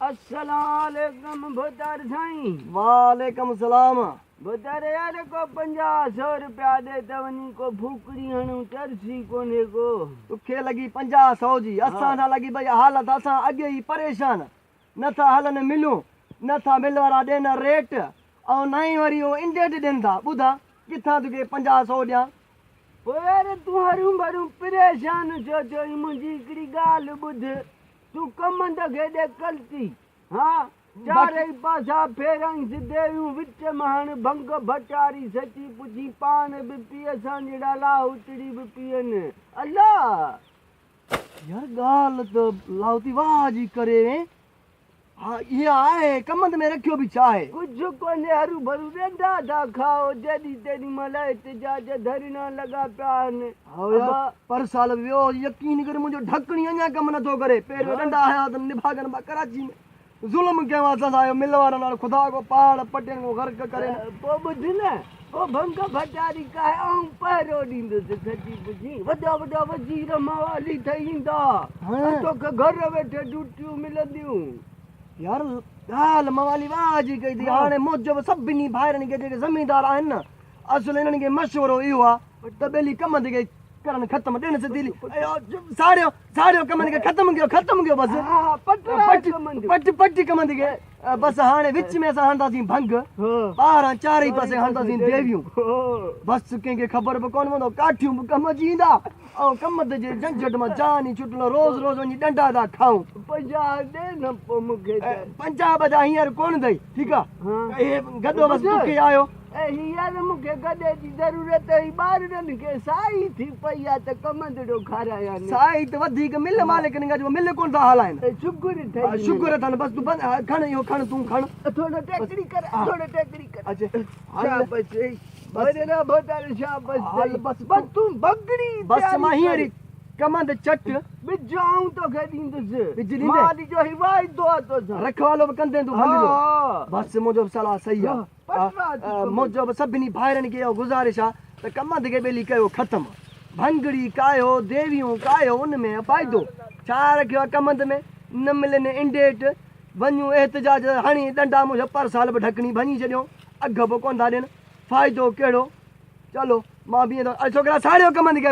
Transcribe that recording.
السلام عليڪم ڀوتار سائين. وعليڪم السلام. ڀوتار يار ڪو 50 سو روپيا ڏي ته وڃي ڪو ڦوڪڙي هڻون چرسي ڪونهي ڪو. توکي لڳي 50 سو جي اسان سان لڳي پئي حالت اسان اڳي ئي پريشان نه ٿا هلن ملون نه ٿا مل وارا ڏين ريٽ ۽ نه ئي وري هو انڊيٽ ڏين ٿا ٻڌا ڪٿان توکي 50 سو ڏيان. پوء يار تون هرون ڀرون پريشان ڇو ٿيو آهين منهنجي هڪڙي ڳالهه ٻڌ. تون ڪمند کي ڏي ڪلٽي، ها، چارئي پاسا ڦيرائينس، ديويون وچ ۾ هڻ، ڀنگ ڀٽاري سچي پڇين پاڻ به پي اسان جهڙا لاهوتڙي به پيئن. الله! يار ڳالهه ته لاهوتي واهه جي ڪري وين. ها اها آهي، ڪمند ۾ رکيو به ڇا آهي؟ ڪجهه ڪونهي، هروڀرو ڏنڊا ٿا کائو، جيڏي تيڏي مهل احتجاج ڌرڻا لڳا پيا آهن. هائو يار، پر سال به ويو هوس، يقين ڪر منهنجو ڍڪڻي اڃا ڪم نٿو ڪري، پهريون ڏنڊا هنيا اٿن نڀاڳن مان ڪراچي ۾، ظلم ڪيو آهي اسان سان اهو مل وارن وارو خدا ڪو پهاڙ پٽين ڪو غرق ڪري نه. پوء ٻڌ نه، ڪو ڀنگ ڀٽاري ڪاهي آئون پهرو ڏيندس، سچي پڇين وڏا وڏا وزير موالي ٿئي ايندا ۽ توکي گهر ويٺي ڊيوٽيون ملنديون. يار ڳالهه موالي واهه جي ڪئي اٿئي، هاڻي موجب سڀني ڀائرن کي جيڪي زميندار آهن نه اصل انهن کي مشورو اهو آهي ته ٻيلي ڪمند کي ڪرن ختم ڏين سڌي ساڙيو ساڙيو ڪمند کي ختم ڪيو ختم ڪيو بس پٽ پٽ ڪمند کي بس هاڻي وچ ۾ اسان هڻنداسين ڀنگ ٻاهران چارئي پاسي هڻنداسين ديويون بس ڪنهن کي خبر به ڪونه پوندو ڪاٺيون به ڪم اچي ايندا ۽ ڪمند جي جهنجهٽ مان جان ئي ڇٽندو روز روز وڃي ڏنڊا ٿا کائون. 50 ڏي نه پوء مون کي ته. 50 ٻڌا هينئر ڪونه اٿئي ٺيڪ آ هي گڏو بس توکي آيو. اي هينئر مون کي گڏي جي ضرورت هئي ٻارڙن کي سائي ٿي پئي آ ته ڪمندڙو کارايان. سائي ته وڌيڪ مل مالڪن کان جو مل ڪونه ٿا هلائين. اي شڪر اٿئي. شڪر اٿن بس تون بند کڻ اهو کڻ تون کڻ. ٿورو ٽيڪڙي ڪر ٿورو ٽيڪڙي ڪر. اچ شابس اي وري نه ڀوتار شابس هل بس بس تون بگڙي بس مان هينئر ئي ڪمند چٽ. ٻج آئون توکي ڏيندس. ٻج ڏيندين؟ مال جو هي واعدو آ توسان. رکوالو به ڪندين تون ڀنگ جو. بس منهنجو به صلاح صحيح آ. منهنجو به سڀني ڀائرن کي اهو گذارش آ ته ڪمند کي ٻيلي ڪيو ختم. ڀنگڙي ڪاهيو، ديويون ڪاهيو ان ۾ فائدو ڇا رکيو آ ڪمند ۾؟ نه ملين انڊيٽ، وڃون احتجاج هڻي ڏنڊا منهنجو پر سال به ڍڪڻي ڀڃي ڇڏيو، اگهه به ڪونه ٿا ڏين، فائدو ڪهڙو؟ چلو مان به ائين ٿو. اڙي ڇوڪرا ساڙيو ڪمند کي.